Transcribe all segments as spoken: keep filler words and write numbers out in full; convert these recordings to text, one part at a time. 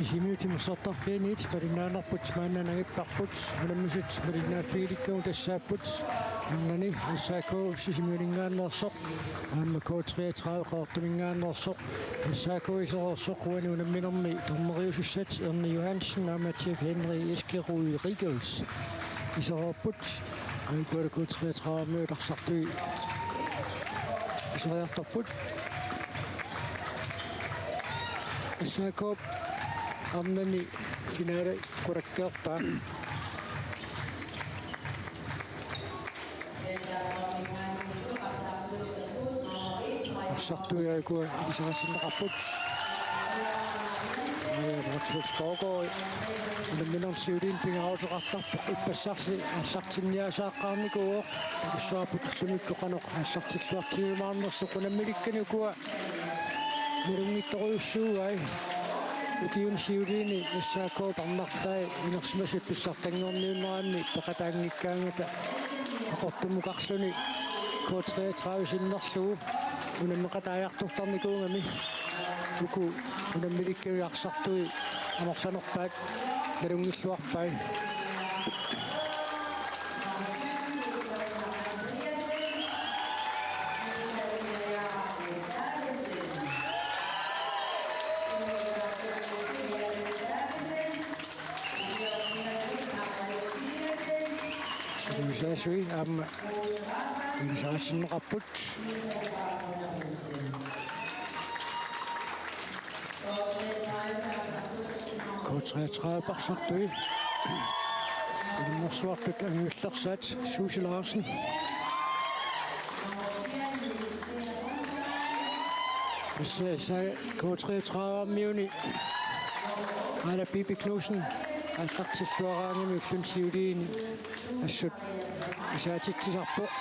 Sisimiut timersortarfianit malinnaanarput maanna nangipparput, unammisut malinnaaffigilikkagut tassaapput. Arnani S A K Sisimiuninngaanneersoq aamma K treogtredive Qaqortuminngaanneersoq. S A K isereersoq, uani unamminermi dommeriusussat Erni Johansen aamma Jeff Henry Eskerud Riegels isereerput. Aikuala K treogtredive-miut arsartui iseriartorput. S A K-p arnani finale qulakkeerpaa. Arsartui aikuala ilisarisinneqarput. Ee, Rasmus Skovgaard unamminermi siuliini pingaaruteqartarpoq, ippassarli aallartinniarsaaqqaarnikuuvoq. Takussuarput ullumikkut qanoq aallartilluartigiumaarnersoq. Unammilikkani ukua nalunngitsorujussuugai. Ukiuni siuliini S A K-p arnartai inersimasut pissartanngorniunneranni peqataanngikkaangata Qaqortumukarluni K treogtredive sinnerlugu unammeqataajartortarnikuugami. Uku unammilikkavit arsartui amerlanerpaat nalunngilluarpai. Suliusaasui aamma ilisarisinneqarput. K treogtredive arsartui unammersuartut angivillersaat, Susie Larsen. Tassa S A K K treogtredive-miuni Aila Pipi Knudsen aallartilluaraangami ulluni siuliini assut isaatitsisarpoq.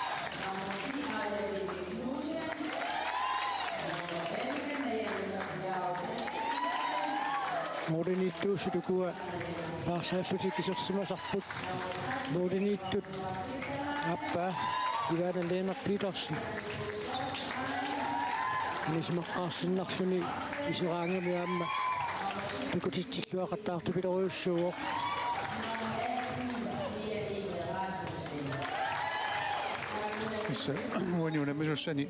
Målimiittuusut ukua paarlaallutik isersimasarput. Målimiittut aappaa Ivana Lennert Petersen. Anisimaqqaarsinnarluni iseraangami aamma takutitsilluaqattaartupilorujussuuvoq. Tassa uani unammisussani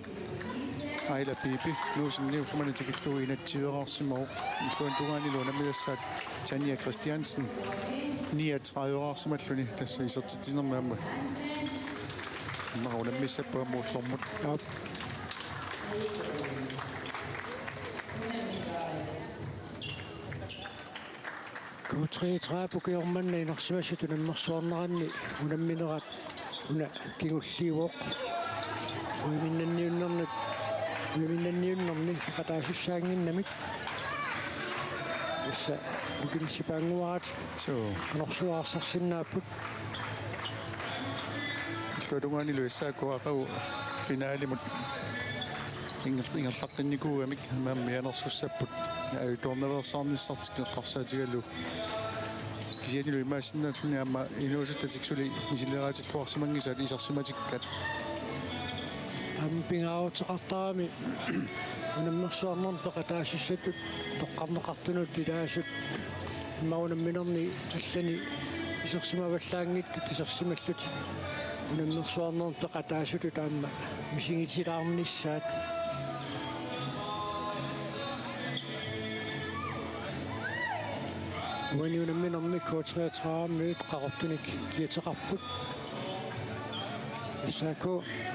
Aila Pipi Knudsen ullumimut tikillugu enogtyve-raarsimavoq. Illuatungaanilu unammisassaat Tanja Christiansen niogtredive-raarsimalluni, tassa isertitsinermi aamma. Immaqa unammissappat aamma ullormut. Aap. K treogtredive ukioq manna inersimasut unammersuarneranni unamminerat una kingulliuvoq. Uiminnanniunnerni, uiminnanniunnerni peqataasussaannginnamik. Tassa ukinnisipaannguaat. Suu. Qanorsuaq arsarsinnaapput. Illuatungaanilu S A K aqagu finalimut inger-, ingerlaqqinnikuugamik aamma mianersussapput ajutoornaveersaarnissartik eqqarsaatigalugu. Kisiannilu imaassinnaalluni aamma inuusuttatik suli misileraatilluarsimanngisaat isersimatikkat. Aamma pingaaruteqartarami unammersuarnermi peqataasussatut toqqarneqartunut ilaasut immaqa unamminerni allani isersimavallaanngitsut isersimallutik unammersuarnermi peqataasutut aamma misigitilaarnissaat. Uani unamminermi K treogtredive-miut Qaqortunik kiateqarput. S A K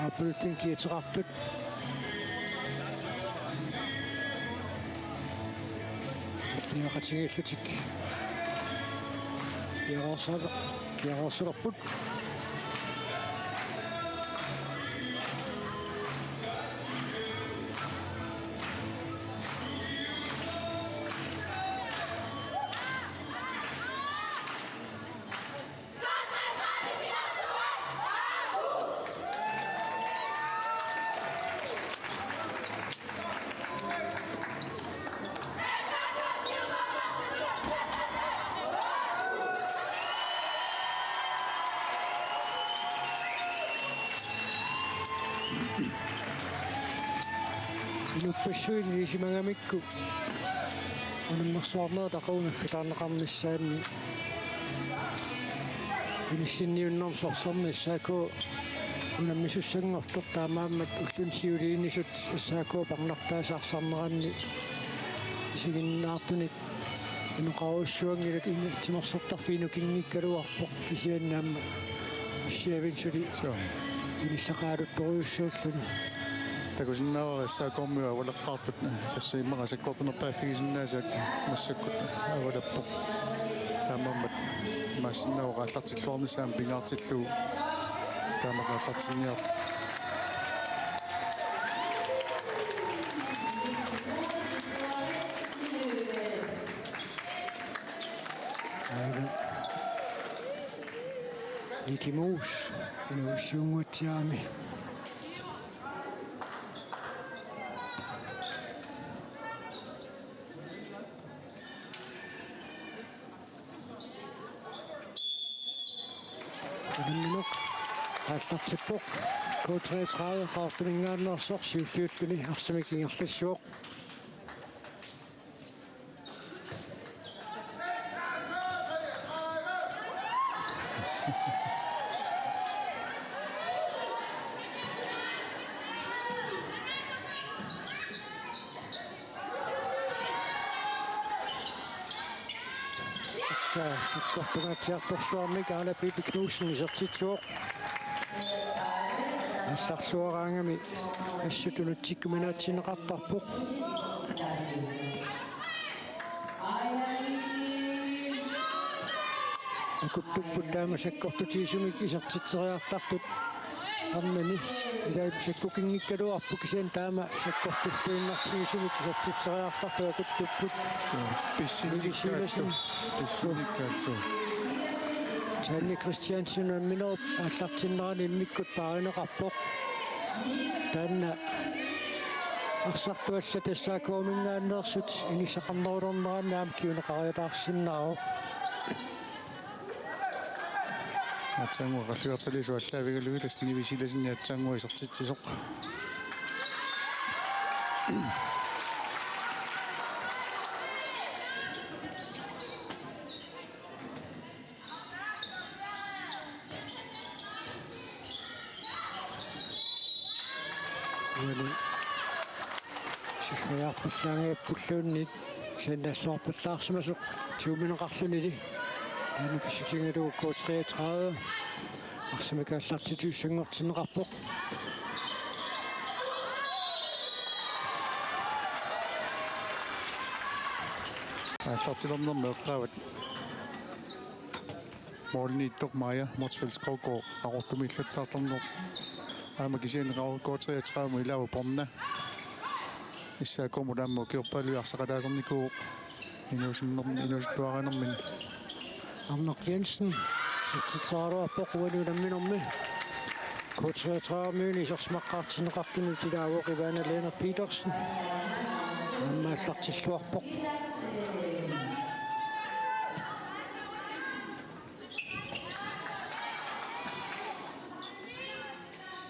aappaluttunik kiateqartut. Illiaqatigiillutik piareersale-, piareersalerput. Inuppassuit ilisimagamikku Unammersuarnerit takuuk naggataarneqarnissaanni inissinniunnermi sorlermi S A K unammisussanngortoq, taamaammat ulluni siuliinisut S A K parnartaasa arsarneranni isiginnaartunik inoqarujussuanngilaq, ina-, timersortarfik inukinngikkaluarpoq, kisianni aamma ussiavin suli Suu. Inissaqaaluttorujussuulluni. Takusinnaavara S A K-kormiut avaleqqaartut tassa immaqa sakkortunerpaaffigisinnaasat massakkut avalappoq. Taamaammat imaassinnaavoq aallartilluarnissaa pingaartillugu. Taama aallartinniartoq. Aana. Miki Mus, inuussuunnguatsiarami. Unammineq aallartippoq. K treogtredive Qaqortuminngaanneersoq siulliulluni arsamik ingerlassivoq. Tassa sakkortungaatsiartorsuarmik Aala Pipi Knudsen isertitsivoq. Aallarluaraangami assut unutsikkuminaatsinneqartarpoq. Akuttupput taama sakkortutigisumik isertitseriartartut. Arnani ilaa sakkukinngikkaluarput, kisianni taama sakkortulluinnartigisumik isertitseriartartut akuttupput. Pissinnikkaassuu. Pissinnikkaassuu. Tanja Christiansen unamminerup aallartinnerani immikkut paarineqarpoq. Taanna arsartuallat S A K-minngaanneersut inissaqarnerulerneranni aamma kinguneqariataarsinnaavoq. Aatsaannguaq qalliartaliisoq aallaavigalugu, tassa Nivi Silasen aatsaannguaq isertitsisoq. Uani sikseriarpallaanngippaluunniit, kisianni naalluarpallaarsimasoq tiguneqarluni. Taanna pissutigalugu K treogtredive arsamik aallartittussanngortinneqarpoq. Aallartilernermi eqqaavat. Målimiittoq Maja Motzfeldt Skovgaard Qaqortumiillattaartarneq. Aamma kisianni K treogtredive-mut ilaavoq Borna. S A K-mut aamma ukiorpaaluit arsaqataasarnikuuvoq inuusunnermi, inuusuttuaraanermini. Arnaq Jensen isertitseriaraluarpoq uani unamminermi. K treogtredive-miunit isersimaqqaartinneqartunut ilaavoq Ivana Lennert Petersen. Aamma aallartilluarpoq.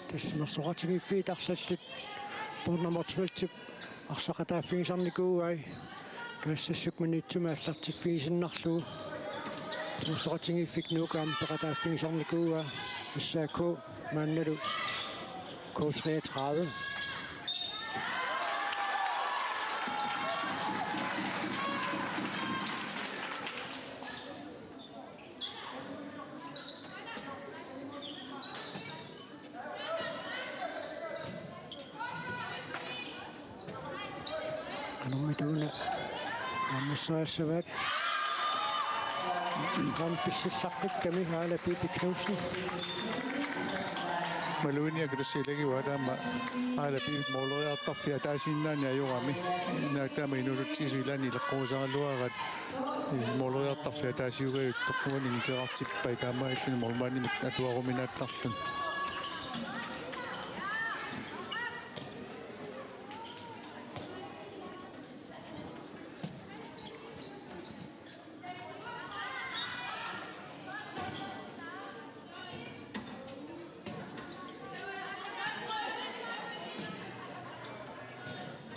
Tassa timersoqatigiiffiit arlallit Borna Motzfeldtip arsaqataaffigisarnikuuai, Kaassassuk Maniitsumi aallartiffigisinnarlugu. Timersoqatigiiffik Nuuk aamma peqataaffigisarnikuuaa, S A K maannalu K treogtredive. Qanormita una naammassereersavaat. Qanoq pissillaqqikkami Aala Pipi Knudsen. Maluginiakkat tassa ilagivaat aamma Aala Pipip måleriartarfia ataasiinnaani ajorami. Naak taama inuusutsigisut ilaanni ileqquusaraluaraat. Måleriartarfia ataasiugajuttoq uani nikerartippai taamaalilluni målmandimik atuaruminaattarluni.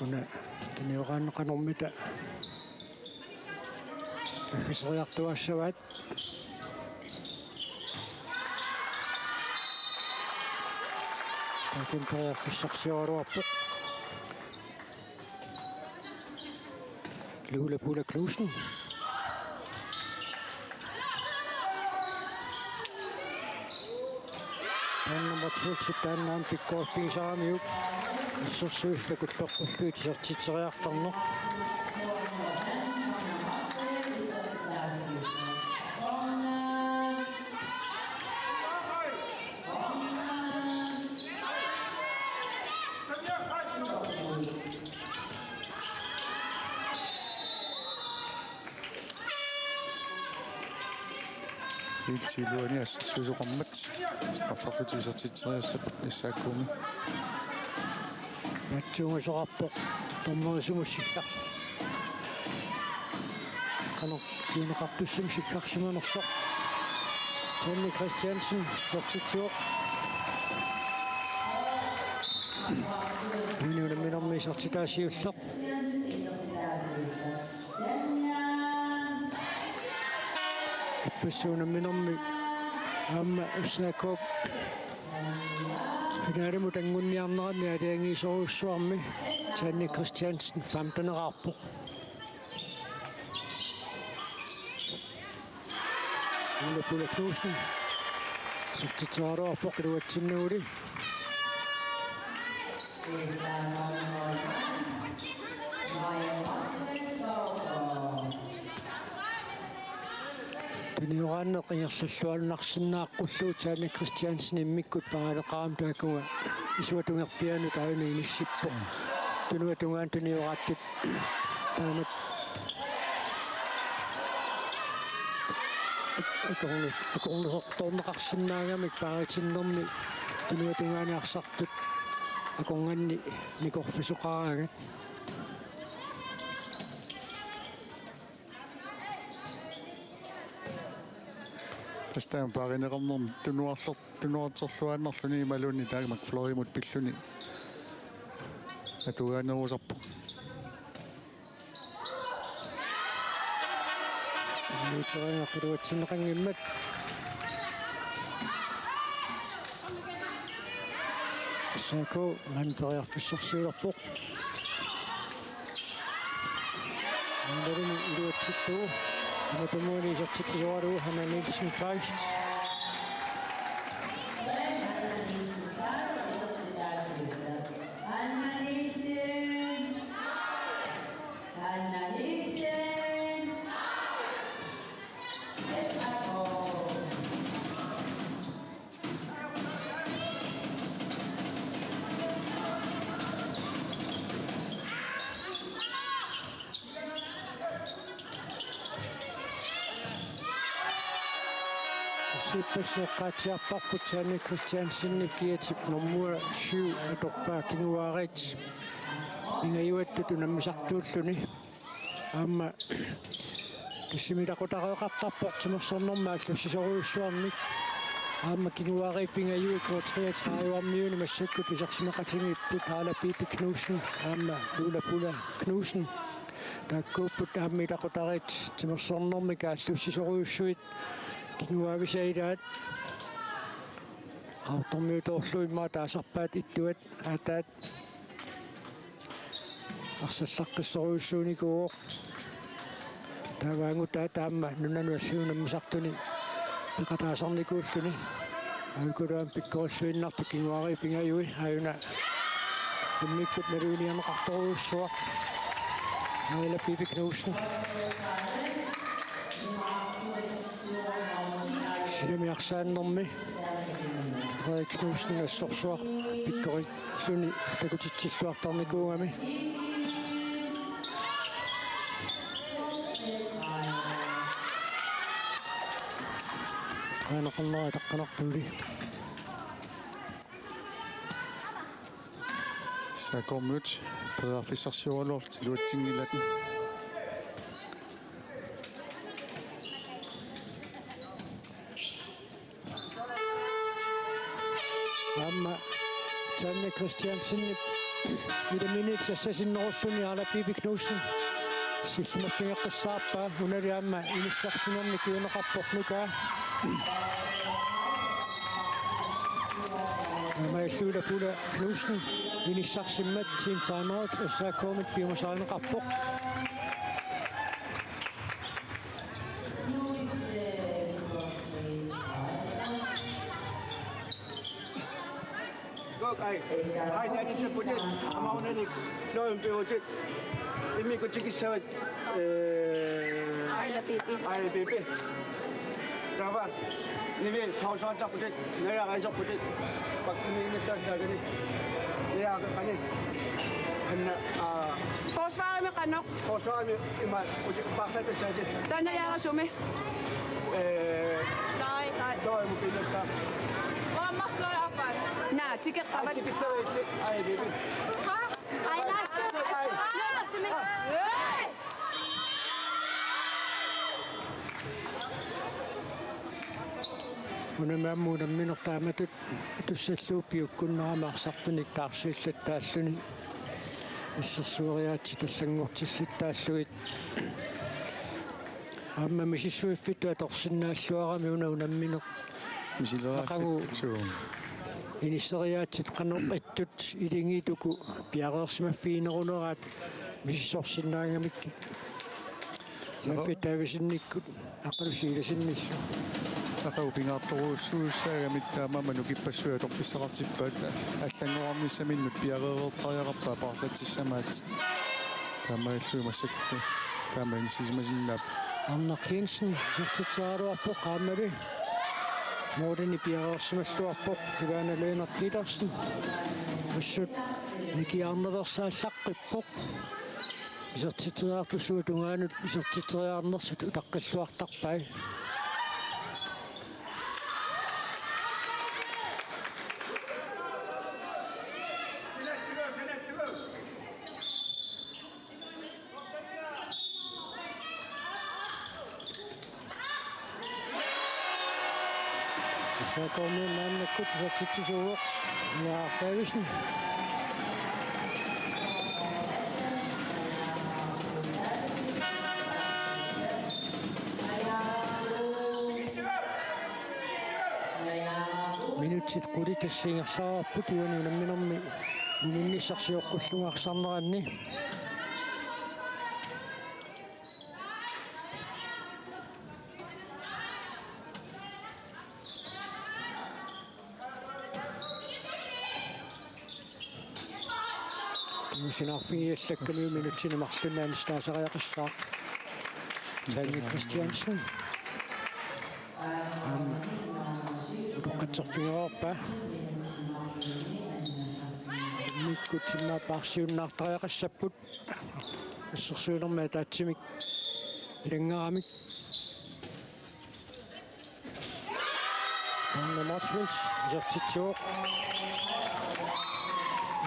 Una tunioraanni qanormita Aggerseriartuaassavaat. Taakku periarfissarsioraluarpoq. Lula Pula Knudsen. Taanna nummer tolv taanna aamma pikkoriffigisaramiuk. Assersuut takulloqqullugit isertitseriartarneq. Iltiiluani assersuisoqarmat strafferlutik isertitseriassapput S A K-mi. Natsuungasoqarpoq dommerisumut sillars-, qanoq kiineqartussamik sillarsimanersoq. Tonni Christiansen isertitsivoq. Tuni unamminermi isertitaa siulleq. Ippassuit unamminermi aamma S A K finalimut anguniarnerani aalajangiisorujussuarmi Tonni Christiansen femteneqarpoq. Lula Pula Knudsen. Isertitseriaraluarpoq iluatsinnaguli. Tunioraanneq ingerlalluarsinnaaqqullugu Tonni Christiansen immikkut paarineqarami taakkua isuata tungerpiaanut aajuna inissippoq. Tunuata tungaanut tunioraattut taamak akornus-, akornusertorneqarsinnaagamik paaritinnermi tunuata tungaani arsartut akornanni nikorfisoqaraangat. Tassa taama paarineqarnermi tunuarler-, tunuarterluaannarluni imaluunniit taama McFlorimut pilluni atugaanerusarpoq. Iluatsinnaqanngimmat. S A K maanna periarfissarsiulerpoq. Maannarimi iluatsittugu. Tamatumuani isertitsisoralugu Hanna Nielsen Kleist. Hanna Nielsen. Hanna Nielsen. S A K. Ippassuit eqqaatsiarparput Tonni Christiansenip kiatip nummer syv atorpaa kinguaariit pingajuattut unammisartuulluni. Aamma tassami ilaqutariiqartarpoq timersornermik aallussisorujussuarnik. Aamma kinguaariit pingajui K treogtredive-miuni massakkut isersimaqatigiipput Aala Pipi Knudsen aamma Lula Pula Knudsen. Taakkuupput aamma ilaqutariit timersornermik aallussisorujussuit kinguaavisai ilaat. Qaqortormiut toorlugu immaqa taasarpaat ittuat aataat arsallaqqissorujussuunikuuvoq. Taavaangutaa taama nunanut allanut unammisartuni peqataasarnikuulluni. Aajukuluaamik pikkorilluinnartoq kinguaariit pingajui aajuna immikkut nalunaaneqartorujussuaq. Aala Pipi Knudsen. Silami arsaannermi Frederik Knudsen assorsuaq pikkorilluni takutitsilluartarnikuugami. Qaaneqarnera taqqanartuuli. S A K-miut periarfissarsioraluarlutik iluatsinngilaat. Aamma Tonni Christiansenip ilaminnit sassasinnerulluni Aala Pipi Knudsen. Sillimaffigeqqissaarpaa, unali aamma inissarsinermi kinguneqarpoq Nuka. Aamma illuula Pula Knudsen inissarsimmat team timeout S A K-mit piumasarineqarpoq. Kok, ai. Ai, taanna putit. Aamma unali. Fløjen pivutit. Immikkut tikissavat. Øh, Aila Bibi. Aila Bibi. Taava. Nivi, pauseraassaarputit. Naja, rejserputit. Bakkimi inissaassagani. Naja, qani. Hanna, aa. Forsvarimi qanoq. Forsvarimi ima, uti, paarlatassaasi. Taanna Naja sumi. Øh, Fløj, nej. Fløj, mobilisar. Aamma fløj opad. Naa, tikeqqavat. Ai, tikissavat. Ai, Bibi. Ai, naa, su-, ai, naa, sumi. Unami aamma unammineq taamatut atussallugu piukkunnarami arsartunik taarsiillattaalluni. Assersueriaatsip allanngortillittaallugit. Aamma misissuiffittut atorsinnaalluarami una unammineq. Misileraatsit. Aqagu suu. Inisseriaatsit qanoq ittut ilingiit uku piareersimaffigineruneraat misissorsinnaagamikkik. Aqagu. Maffi Davidsenikkut aqqalu Siilasinnillu. Aqagu pingaartorujussuussaagamik taamaammat nukippassuit atorfissaqartippaat allanngorarnissaminnut piareereertariaqarpaat paarlatsissamaatsit. Taamaalilluni massakkut taama inissisimasinnaavoq. Arnaq Jensen isertitseriaraluarpoq aammali. Målini piareersimalluarpoq Ivana Lennert Petersen. Assut nikiarnaveersaallaqqippoq. Isertitseriartussat tungaanut isertitseriarnersut utaqqilluartarpai. S A K-miut maannakkut isertitsisuuvoq Niaaq Davidsen. Minutsit qulit tassa ingerlareerput, uani unamminermi muminnissaq sioqqullugu arsarneranni. Kingusinarfigiallakkamiuk minutsini marlunni anisitaasariaqassaaq. Sanne Christiansen. Aamma utoqqatserfigereerpaa. Immikkut immaqa paarsiunnaartariaqassapput. Assersuinermi ataatsimik ilanngaramik. Anna Motzfeldt isertitsivoq.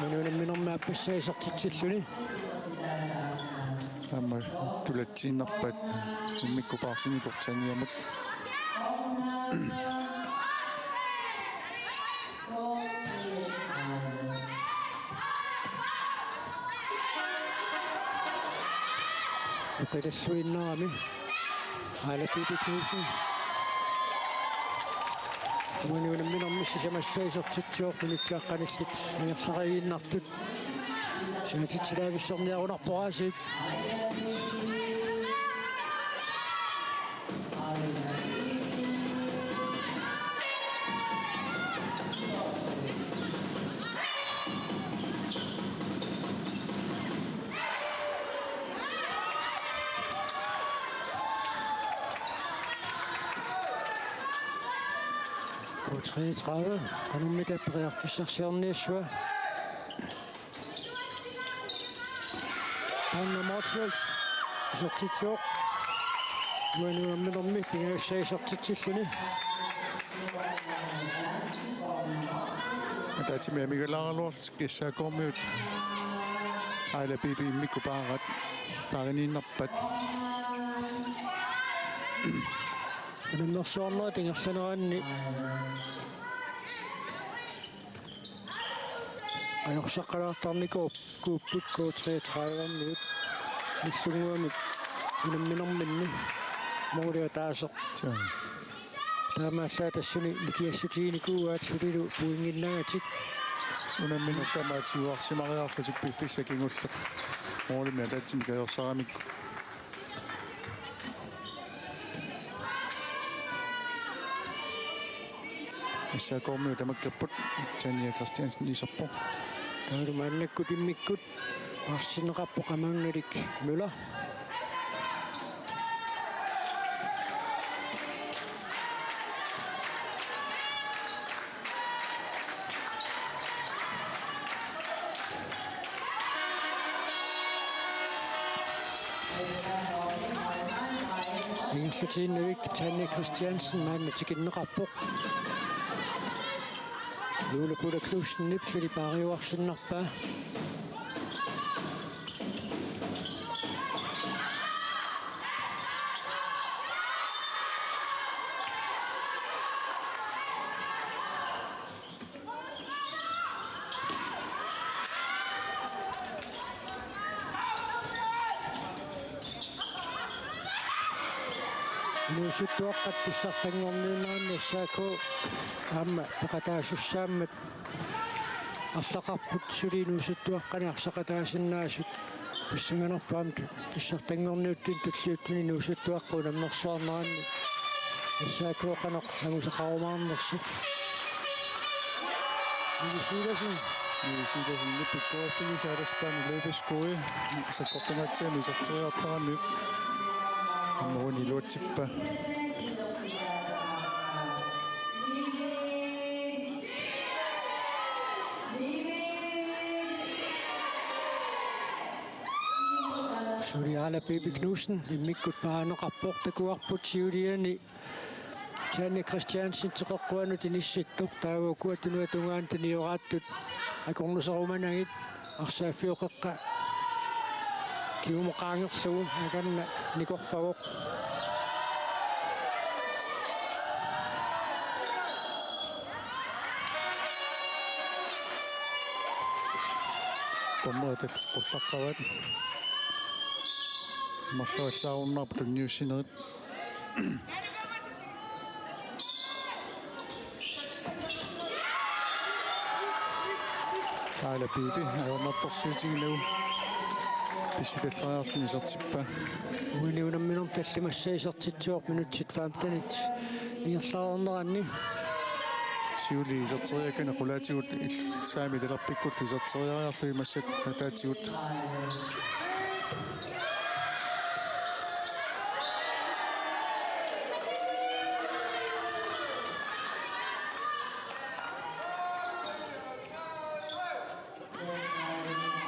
Unamminermi aappassaa isertitsilluni. Aamma tulatsiinnarpaat immikkut paarsinikuuvoq saniamut. Oqilalluinnarami Aila Bibi Knudsen. Uani unamminermi sisamassaa isertitsivoq, minutsiaqqanillit ingerlariiginnartut. Siatitsilaavissorniarunarpoq aasiit. K treogtredive, qanormita periarfissarsiorniassava. Anna Motzfeldt isertitsivoq. Uani unamminermi pingajussaa isertitsilluni. Ataatsimik amigallaaraluarlutik S A K-miut Aila Bibi immikkut paaraat, paariniinnarpaat. Unammersuarnerit ingerlaneranni ajorsaqqalaartarnikuupput K treogtredive-miut. Nallunnguamik unamminerminni måli ataaseq. Suu. Taamaallaat tassani nikiassutiginikuuaat sulilu pointinnagatik. Unammineq tamaat siuarsimariarlutik piffissaq kingulleq målimik ataatsimik ajorsaramikku. S A K-miut tamakkerput, Tanja Christiansen iserpoq. Taavalu maannakkut immikkut paarsinneqarpoq Amannalik Møller. Ingerlatiinnavik Tanja Christiansen maanna tikinneqarpoq. Juulut Buller Knudsenip suli paariuarsinnarpaa. Inuusuttuaqqat pissartanngorniunneranni S A K aamma peqataasussaammat arlaqarput suli inuusuttuaqqani arsaqataasinnaasut. Pissanganarpoq aamma pissartanngorniuttunut tulliuttunut inuusuttuaqqat unammersuarneranni S A K qanoq angusaqarumaarnersoq. Mille Sivertsen. Mille Sivertsen, Nipi K F-imi saarastaan løbesko. Sakkortunaatsiami iserteriartaramiuk. Aamma uani iluatsippaa. Suli Aala Piipi Knudsen immikkut paarineqarpoq, takuarput siuliani Tanja Christiansen teqeqquanut inissittoq, taava ukua tunuata tungaanut tunioraatut akornuserumanagit. Arsaaffioqeqqa kingumut qaangerlugu akanna nikorfavoq. Dommerit tallit qullaqqavaat. Marluallaarunnaarput tunniussinerit. Aala Piipi ajornartorsiutiginagu pissitallariarluni isertippaa. Uani unamminermi tallimassat isertitsivoq, minutsit femtenit ingerlareerneranni. Siuliani iserteriakkani qulaatigut il-, saami talerpikkullu iserteriariarlugit massakkut ataatigut.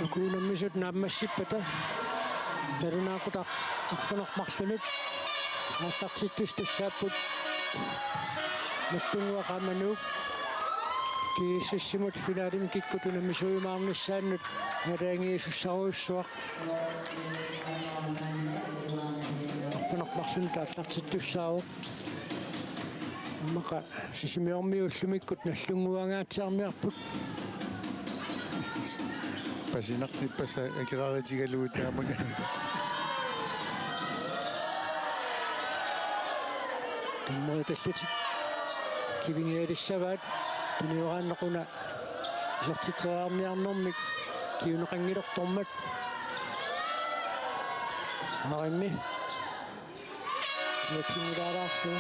Uku unammisut naammassippata nalunaaqutaq arfineq-marlunut aallartittussaapput. Nallunnguaq aamma Nuuk GSS-imut finalimi kikkut unammisuujumaarnissaannut aalajangiisussarujussuaq. Arfineq-marlunut aallartittussaavoq. Immaqa Sisimiormiut ullumikkut Nallunnguangaatsiarniarput. Pasinarnippassaa akeraritigalugu taamaka. Dommerit tallimat kivingialissavaat, tunioraanni una isertitseriarniarnermik kinguneqanngilortormat. Aarimmi. Nutsinngilaalaarlugu.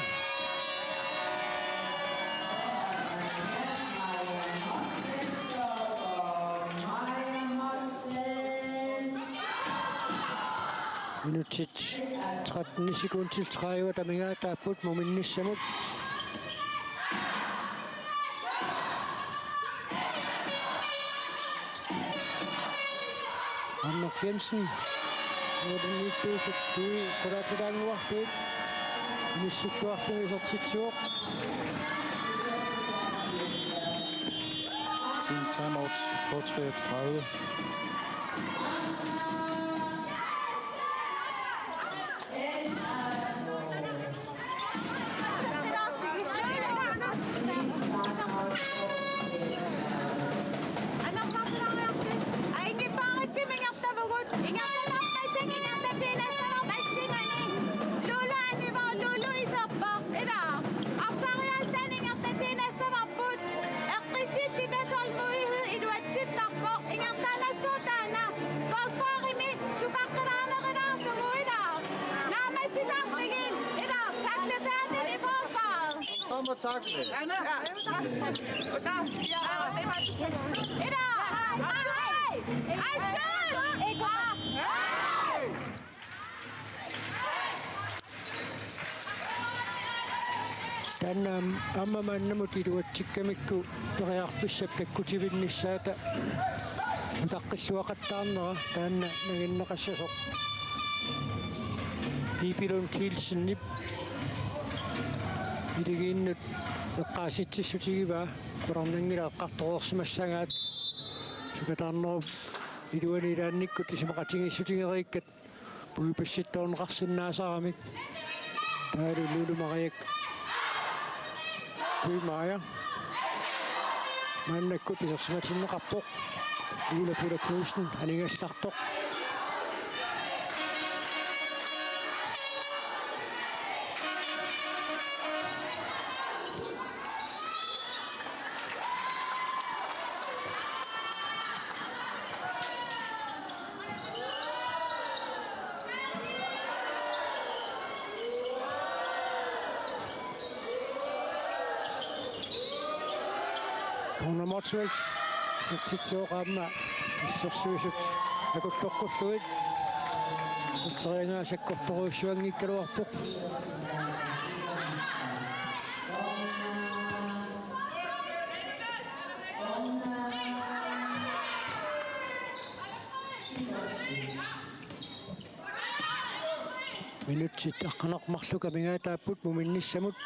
Minutsit tretten sekundit tredive amigaataapput muminnissamut. Anders Jensen. Nuutinniittuusut tui qulaatilaannguarput. Inissittuarluni isertitsivoq. Team timeout K treogtredive. Sagte. Taanna aamma maannamut iluatsikkamikku periarfissap takkutivinnissaata utaqqilluaqattaarnera taanna nanginneqassasoq Pippi Lund Kielsenip iligiinnut eqqaasitsissutigivaa, qularnanngilaq eqqartoreersimassagaat. Sukataarnerup iluani ilaannikkut isumaqatigiissutigereerikkat puipassittoorneqarsinnaasaramik. Taavalu Lulu Mariak Kuimaja maannakkut isersimatinneqarpoq. Lulu Buller Knudsen aningaasartoq. Una Motzfeldt, isertitsivoq aamma assersuisut akulloqqullugit. Iserteriagaa sakkortorujussuanngikkaluarpoq. Minutsit aqqaneq-marluk amigaataapput muminnissamut.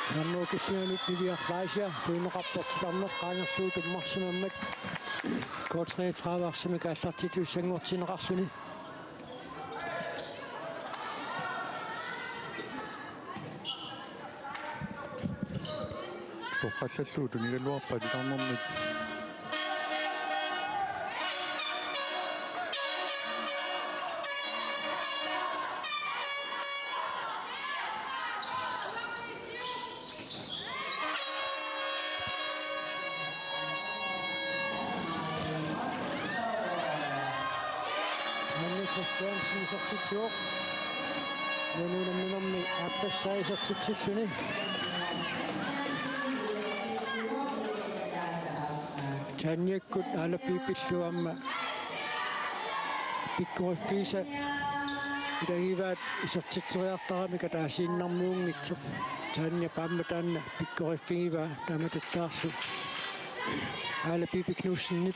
Sammut killinganut Niviaq Fleischer tuineqarpoq titarneq qaangerlugu tummarsimammat. K treogtredive arsamik aallartittussanngortinneqarluni. Torrallallugu tunigaluarpaa titarnermik. Magnus Christiansen isertitsivoq. Uani unamminermi aappassaa isertitsilluni. Taaniakkut Aala Pipillu aamma pikkoriffiisa ilagivaat isertitseriartaramik ataasiinnarmuunngitsoq. Taaniap aamma taanna pikkoriffigivaa taamatuttaarlu Aala Pippi Knudsenip.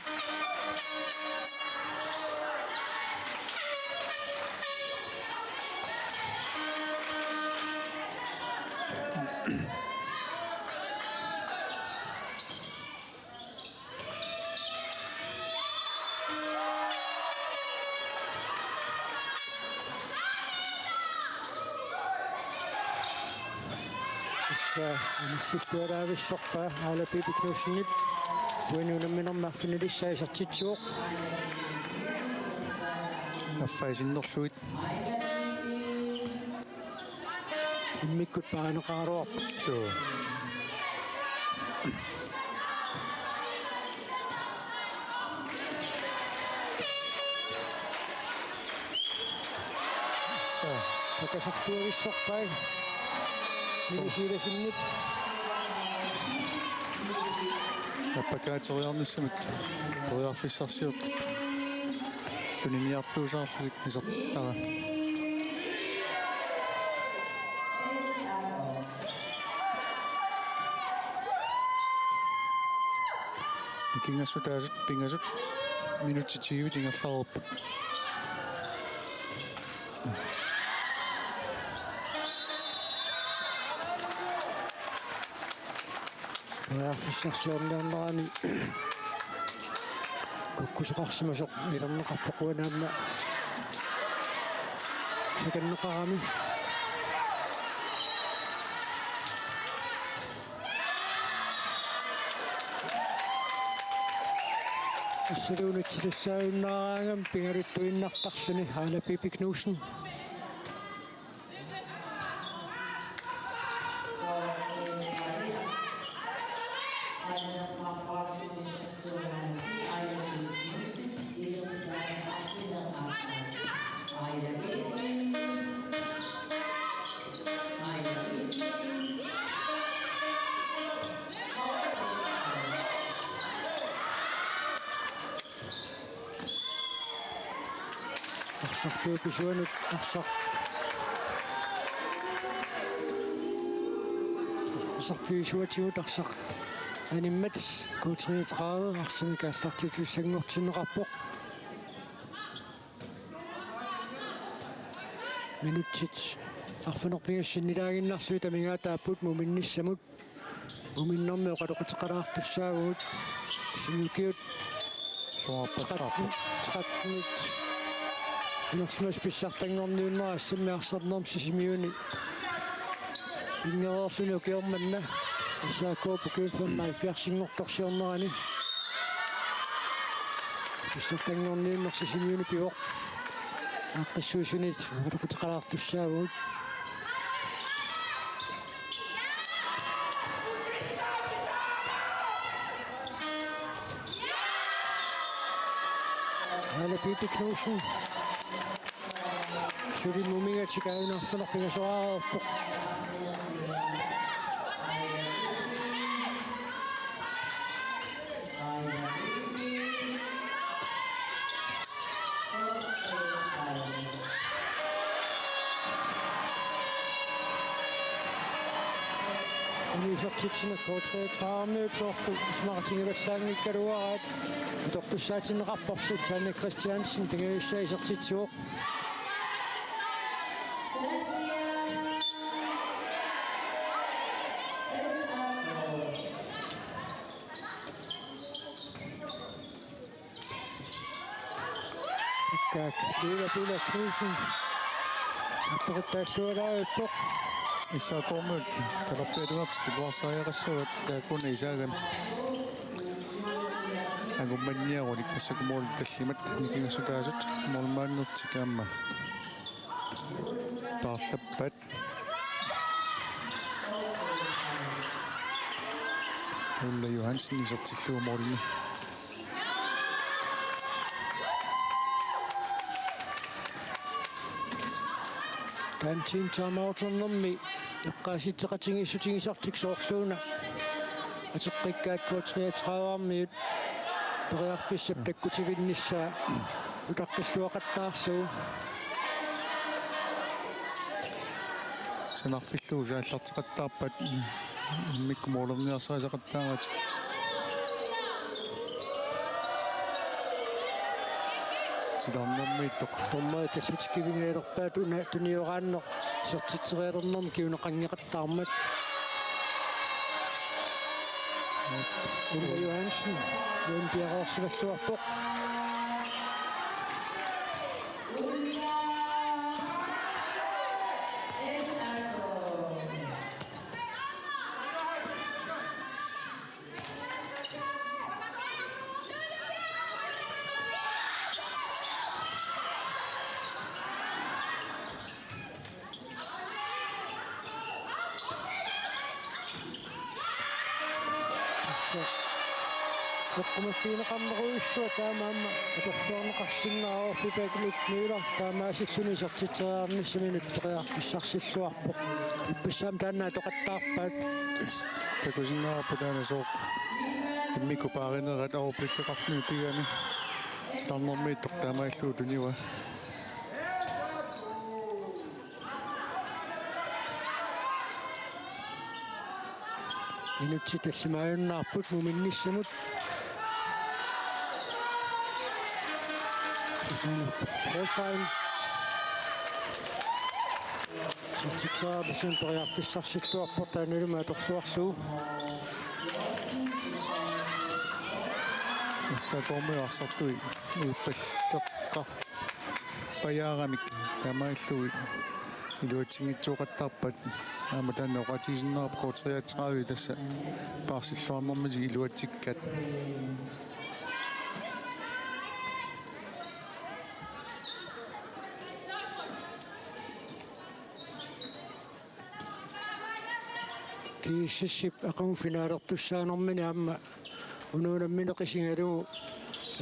Tassa inissillualaavissorpaa Aala Pippi Knudsenip uani unamminermi arfinilissaa isertitsivoq. Affai sinnerlugit. Immikkut paarineqaraluarpoq. Suu. Suu. Pakasartuavissorpai. Nivi Sivertsenip. Nappakaateriarnissamut periarfissarsiortoq tuniniartuusaarlugit isertittara. Nikingassutaasut pingasut minutsit tyvit ingerlareerput. Periarfissarsiorniarnerani kukkusoqarsimasoq ilerneqarpoq uani aamma sakanneqarami. Assaluunniit tilassaajunnaaraangami pigaluttuinnartarluni Aala Pippi Knudsen. Arsarfiup isuanut arsaq. Arsarfiup isuatigut arsaq animmat K treogtredive arsamik aallartittussanngortinneqarpoq. Minutsit arfineq-pingasunnilaannginnarlugu amigaataapput muminnissamut. Muminnermi oqaloqateqalaartussaavugut. Sisimiut tretten, tretten. Inersimasut pissartanngorniunnerat assammik arsarnermi Sisimiuni. Ingereerluni ukioq manna S A K-p ukiut femoghalvfjerdsinngortorsiornerani. Pissartanngorniunneq Sisimiuni pivoq. Aaqqissuisuniit oqaloqateqalaartussaavugut. Aana Peter Knudsen. Suli mumingatik aajuna arfineq-pingasoraarpoq. Isertitsineq K treogtredive-miut soorlu isumaqatigivallaanngikkaluaraat atortussaatinneqarporli. Tanne Christiansen pingajussaa isertitsivoq. Akkaak, Pila, Pila Knudsen. Saffeqattaallualaarpoq. S A K-miut talerpiatungaatigut iluarsariaqassavat taakkununnga isaagami. Angummanniarunik massakkut måli tallimat nikingassutaasut målmandertik aamma paarlappaat. Ulla Johansen isertillugu målini. Taanna timeouternermi eqqaasitseqatigiissutigisartik soorluuna ateqqikkaat K treogtredive-miut periarfissap takkutivinnissaa utaqqilluaqattaarlugu. Sanarfillugu saallarteqattaarpaat immikkut målerniarsarisaqattaaratik. Titarnermiittoq. Dommeri tallitikkivigilerpaat una tunioraanneq isertitserialernermi kinguneqanngeqattaarmat. Ulla Johansen, Jon Bjerreersimalluarpoq. Eqqumaffigineqarnerujussuaq taamaammat atorluarneqarsinnaavoq Pibæk Møller taamaasilluni isertitseriarnissaminut periarfissarsilluarpoq. Ippassaammi taanna atoqattaarpaat. Takusinnaavarput taanna sooq immikkut paarinerat overblikkeqarluni pigami. Titarnermiittoq taamaallugu tuniva. Minutsit tallimaajunnaarput muminnissamut. Susanne Solheim. Isertitseriarnissamut periarfissarsilluarpoq taannalu aamma atorluarlugu. Tassa S A K-miut arsartui iippalleqqar- pajaaramik taamaallugu iluatsinngitsooqattaarpaat aamma taanna oqaatigisinnaavoq K treogtredive tassa paarsilluarnermik iluatsikkaat. G S S-ip aqagu finalertussaanermini aamma unaana nammineq isigalugu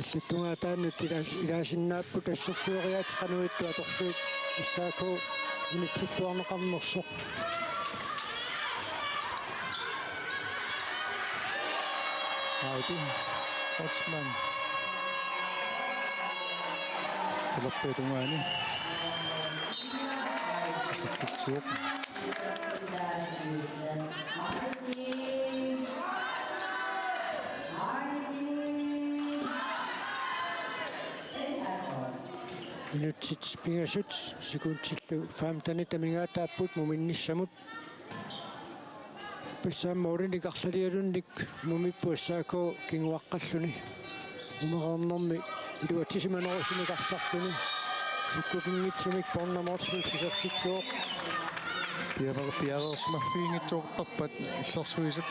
allattugaataannut ilaas-, ilaasinnaapput assersueriaatsit qanoq ittoq atorlugit S A K unitsilluarneqarnersoq. Audi Rotsman. Talerpiata tungaani. Isertitsivoq. Minutsit pingasut sekundillu femtenit amigaataapput muminnissamut. Pissaammat ulinik arlalialunnik mumipput S A K kinguaqqalluni. Umereernermi iluatsisimanerusumik arsarluni. Sikkukinngitsumik Bornholm Motzfeldt isertitsivoq. Piareer-, piareersimaffiginngitsoortarpat illersuisut.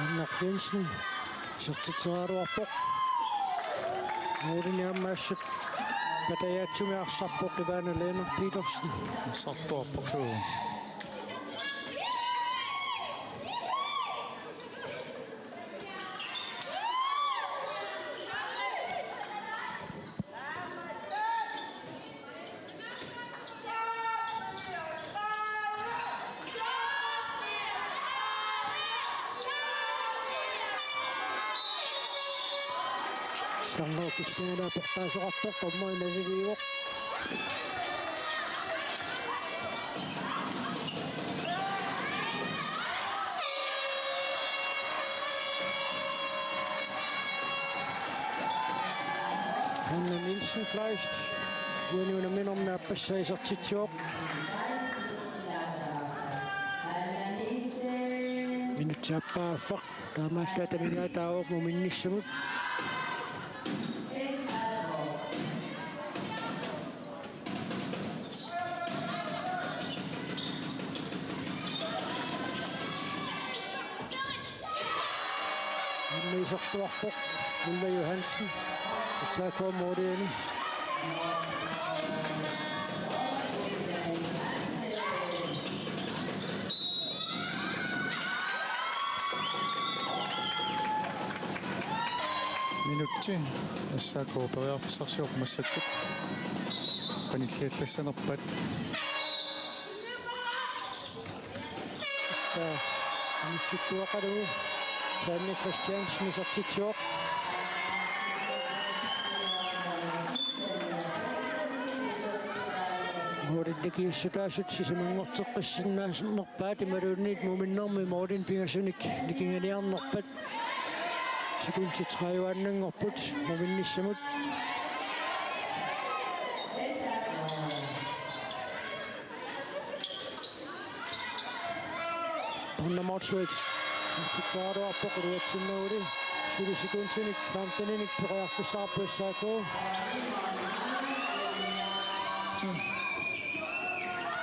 Anna Jensen, isertitseriaraluarpoq. Målini aamma assut patajaatsumik arsarpoq Ivana Lennert Petersen. Arsartuarpoq suu. Sanngooq Kisikingalu aportaasoqartoq, dommeri naligiivoq. Hanna Nielsen Kleist, uani unamminermi aappassaa isertitsivoq. Minutsit aappaaffaq, taamaallaat amigaataavoq muminnissamut. Aamma isertuarpoq Ulla Johansen. S A K-p måliani. Minutsi S A K periarfissarsiorpoq massakkut. Qanilliallassanerpat. Taa, anissittuaqalu. Sanne Christiansen isertitsivoq. Målini kiissutaasut sisamanngorteqqissinnaanerpaat imaluunniit muminnermi målini pingasunik nikinganiarnerpat. Sekundit tredive-annanngorput muminnissamut. Bornholm Motzfeldt. Tikkuaruarpoq iluatsinnagu. Suli sekundinik femteninik periarfissaqarpoq S A K.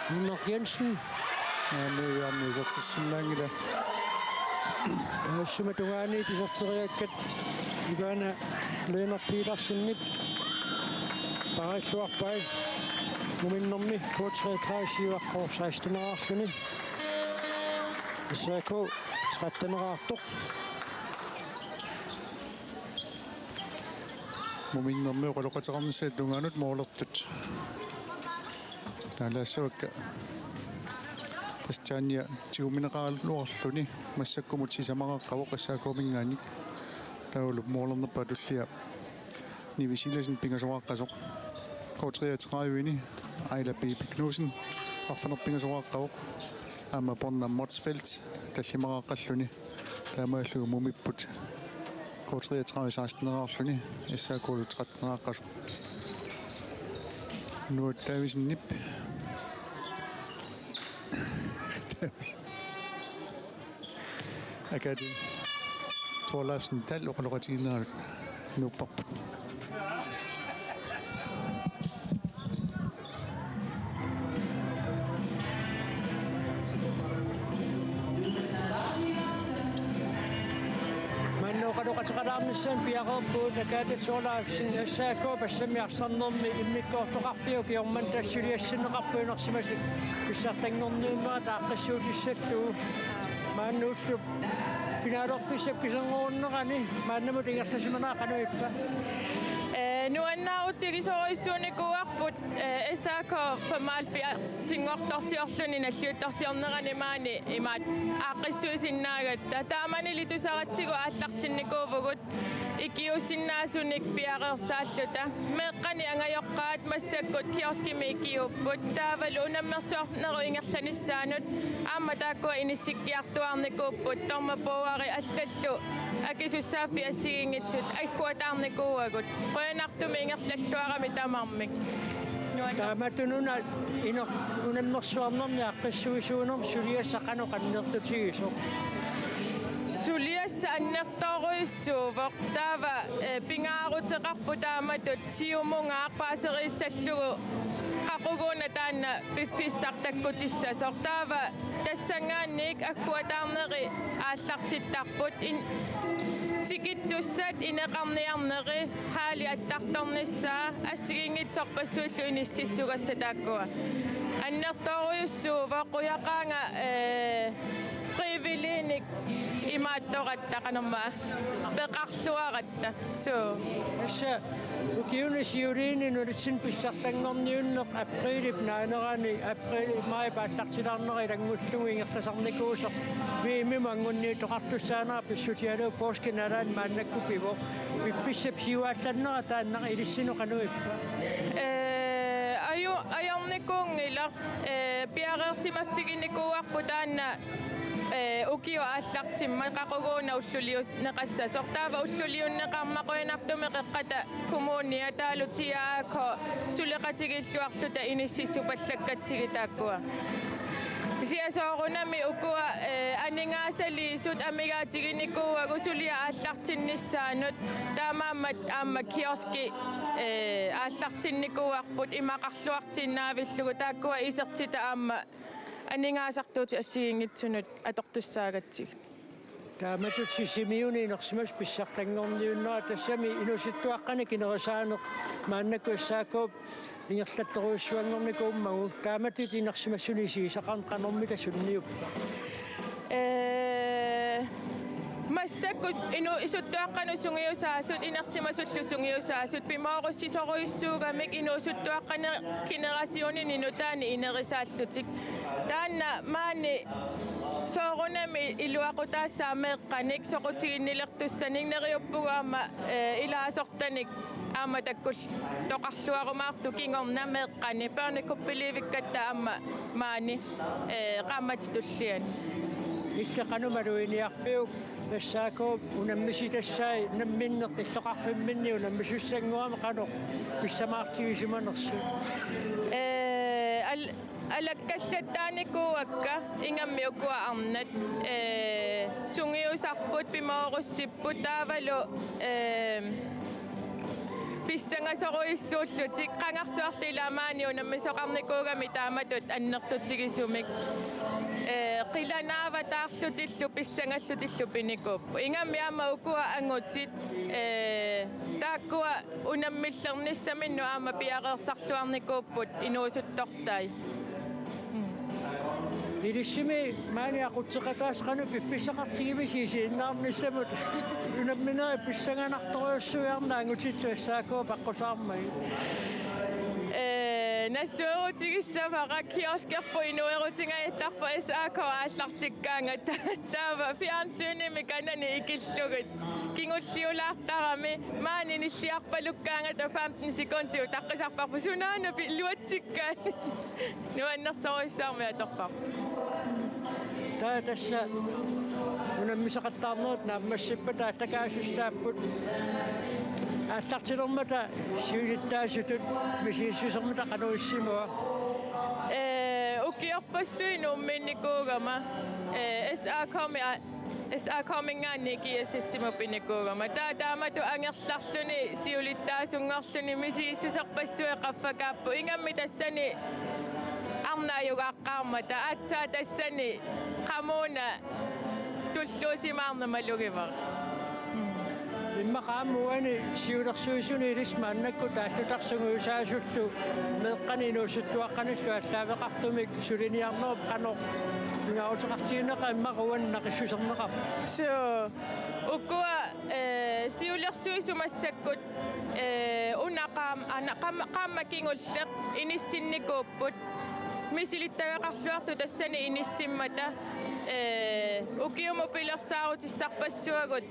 Henrik Jensen. Aamma, aamma isertissinnaanngilaq. Taassuma tungaanut iserteriakkat Ivana Lennert Petersenip paaralluarpai muminnermi K treogtredive siuaqqooq seksteneqarluni. S A K tretteneqartoq. Muminnermi oqaloqateqarnissaata tungaanut målertut taalaassavakka. Tassa taanna tigummineqaraluarluni massakkumut sisamaqaqqavoq S A K-minngaanniit. Taavalu målernerpaap tullia Nivi Silassen pingasoqaqqasoq. K treogtredive-ni Aila Pipi Knudsen arfineq-pingasoqaqqavoq. Aamma Bornholm Motzfeldt tallimaqaqqalluni. Taamaallugu mumipput K treogtredive seksteneqarluni, S A K-lu tretteneqaqqasoq. Nuuk Davidsenip. Agathe Thorleifsen Dahl oqaloqatigiinneranut nuupparput. Maanna oqaloqateqalaarnissaanut piareerpugut Agathe Thorleifsen, S A K-p assammik arsarnermi immikkoortoqarfiup ukiormanna tassa suliassinneqarpoq inersimasut pissartanngorniunnerat aaqqissuutissallugu. Nuullup finalerpissap kiserngorunerani maannamut ingerlasimanera qanoq ippa? Ee, nuannaarutigisorujussuunikuuarput, ee, S A K femoghalvfjerdsinngortorsiorluni nalliuttorsiornerani maani imaat aaqqissuisinnaagatta. Taamanili tusaratsigu aallartinnikuuvugut ikiuussinnaasunik piareersaalluta. Meeqqani angajoqqaat massakkut kioskimi ikiuupput. Taavalu unammersuarnerup ingerlanissaanut aamma taakkua inissikkiartuaarnikuupput. Torma puuari allallu akisussaaffik assigiinngitsut agguataarnikuuagut. Qujanartumik ingerlalluarami tamarmik. Taamatut una iner-, unammersuarnermi aaqqissuisuunermi suliassaq qanoq annertutigisoq? Suliassaq annertoorujussuuvoq. Taava, ee, pingaaruteqarpoq taamatut siumungaaq paaseriissallugu qaquguuna taanna piffissaq takkutissasoq. Taava tassanngaanniit agguataarneri aallartittarput. In-, tikittussat ineqarniarneri, halli attartornissaa, assigiinngitsorpassuillu inississugassat taakkua. Annertoorujussuuvoq, qujaqaanga, ee, frivilliginik imaattoratta qanormaa peqarluaratta. Suu. Tassa ukiuni siuliini nunatsinni pissartanngorniunneq aprilip naanerani, april, maajip aallartilaarnera ilanngullugu ingerlasarnikuusoq V M-imut anguniittoqartussaanera pissutigalugu poorskip nalaani maannakkut pivoq. Piffissap siuaallannera taanna ilissinnut qanoq ippa? Ee, aju-, ajornikuunngilaq, ee, piareersimaffiginikuuarput taanna, ee, ukiup aallartimmat qaquguuna ulluliunneqassasoq. Taava ulluliunneqarmat qujanartumik Qeqqata Kommunia taavalu T A A K suleqatigiilluarluta inississupallakkatsigit taakkua. Kisianni soorunami ukua, ee, aningaasaliisut amigaatiginikuuagut suliap aallartinnissaanut, taamaammat aamma kioski, ee, aallartinnikuuarput imaqarluartiinnaavillugu, taakkua isertitat aamma aningaasartuutit assigiinngitsunut atortussaagatsigit. Taamatut Sisimiuni inersimasut pissartanngorniunnerat, tassami inuusuttuaqqanik inerisaaneq maannakkut S A K-p ingerlattorujussuanngornikuummagu, taamatut inersimassunik isigisaqarneq qanormita sunniuppa? Ee, massakkut inuusuttuaqqanut sungiusaasut, inersimasullu sungiusaasut, pimoorussisorujussuugamik inuusuttuaqqani generationini nutaani inerisaallutik. Taanna maani soorunami iluaqutaassaaq meeqqanik soqutiginnilertussanik. Neriuppugut aamma, ee, ilaasortanik aamma takkulluartoqarluarumaartut kingorna meeqqani, børnegruppeliivikkatta aamma maani, ee, qaammatip tulliani. Illit qanoq maluginiarpiuk S A K-p unammisitassaai namminneq illoqarfimminni unammisussanngorami, qanoq pissamaartigisimanersut? Ee, al-, alakkallattaarnikuuakka ingammik ukua arnat, ee, sungiusarput, pimoorussipput taavalu, ee, pissangasorujussuullutik, qangarsuarli ilaa maani unammisoqarnikuugami taamatut annertutigisumik. Ee, qilanaavataarlutillu pissangallutillu pinikuupput. Ingammik aamma ukua angutit, ee, taakkua unammillernissaminnut aamma piareersarluarnikuupput inuusuttortai. Ilissimi maani aqutseqataasut qanoq piffissaqartigivisi isiginnaarnissamut? Unamminerit pissanganartorujussuiarneq angutillu S A K-p aqqusaarmagit. Ee, nassuerutigissavara, kioskerput inuerutingajattarpoq S A K aallartikkaangat. Taava fjernsynimi kanani ikillugit kingulliulaartarami, maani nilliarpalukkaangata femten sekundi utaqqisarparput, sunaana pi-, iluatsikkaanni. Nuannersorujussuarmik atorparput. Taava tassa unammisaqattaarnerit naammassippata aallakaasussaapput. Aallartilermata siulittaasutut misigissusermata qanoq issimava? Ee, ukiorpassuit Nuummiinnikuugama, ee, S A K-mi a-, S A K-minngaanniit G S S-imut pinikuugama. Taava taamatut angerlarluni siulittaasunngorluni misigissuserpassuit qaffakaapput. Ingammik tassani arnat ajugaaqqaarmata, aatsaat tassani qamuuna tulluusimaarneq malugivara. Mm. Immaqa aamma uani siulersuisuni ilissi maannakkut taallutarsugu isaasullu meeqqanik inuusuttuaqqanillu aallaaveqartumik suliniarnerup qanoq pingaaruteqartigineqarpa immaqa uani naqissuserneqarpa? Suu, ukua, eh, siulersuisut massakkut, eh, una qaam-, ana-, qaam-, qaammat kingulleq inissinnikuupput. Misilittagaqarluartut tassani inissimmata, eh, ukiumut pilersaarutissarpassuagut,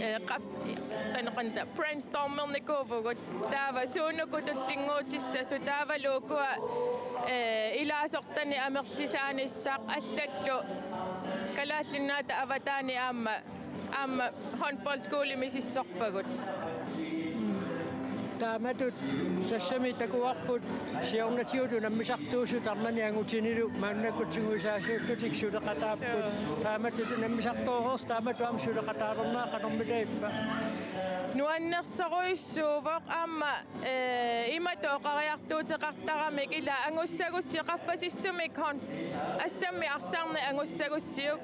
eh, qaf-, taneqanta brainstormernikuuvugut. Taava suunuku tullinnguutissasut taavalu ukua, eh, ilaasortanik amerlisaanissaq allallu Kalaallit Nunaata avataani aamma, aamma håndboldskole misissorpagut. Taamatut tassami takuarput siornatigut unammisartuusut arnani angutinilu maannakkut tigusaasuullutik suleqataapput. Suu. Taamatut unammisartooreersoq taamatut aamma suleqataalerneq qanormitaava? Nuannersorujussuuvoq aamma, eh, imatut oqariartuuteqartaramik ila angussagussi qaffasissumik hon-, assammik arsarneq angussagussiuk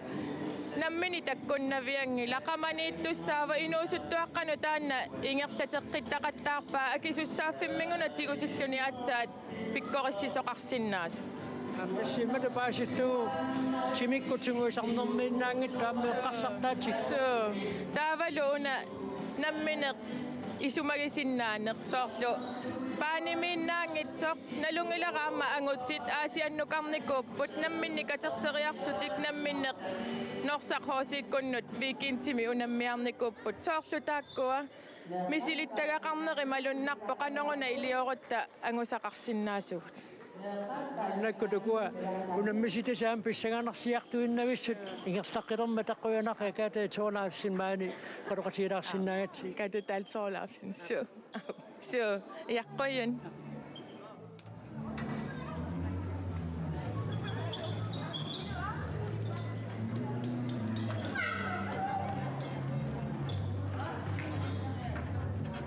nammineq takkunnavianngilaq, qamaniittussaavoq, inuusuttuaqqanut taanna ingerlateqqittaqattaarpaa akisussaaffimminnguaq tigusilluni aatsaat pikkorissisoqarsinnaasut. Aamma tassa imatut paasillugu timikkut tiguisarnermiinnaanngitsoq aamma eqqarsartaatsigut. Suu, taavalu una nammineq isumagisinnaaneq soorlu paanimiinnaanngitsoq, nalunngilara aamma angutit Aasiannukarnikuupput namminneq katerseriarlutik, namminneq Norsaq HC-kkunnut weekendimi unammiarnikuupput, soorlu taakkua misilittagaqarnerit malunnarpoq qanoruna iliorutta angusaqarsinnaasugut. Maannakkut ukua unammisitasut aamma pissanganarsiartuinnavissut ingerlaqqilermata qujanaq Agathe Thorleifsen maani oqaloqatigilaarsinnaagatsigit. Agathe Dahl Thorleifsen, suu. Suu, ja, qujan.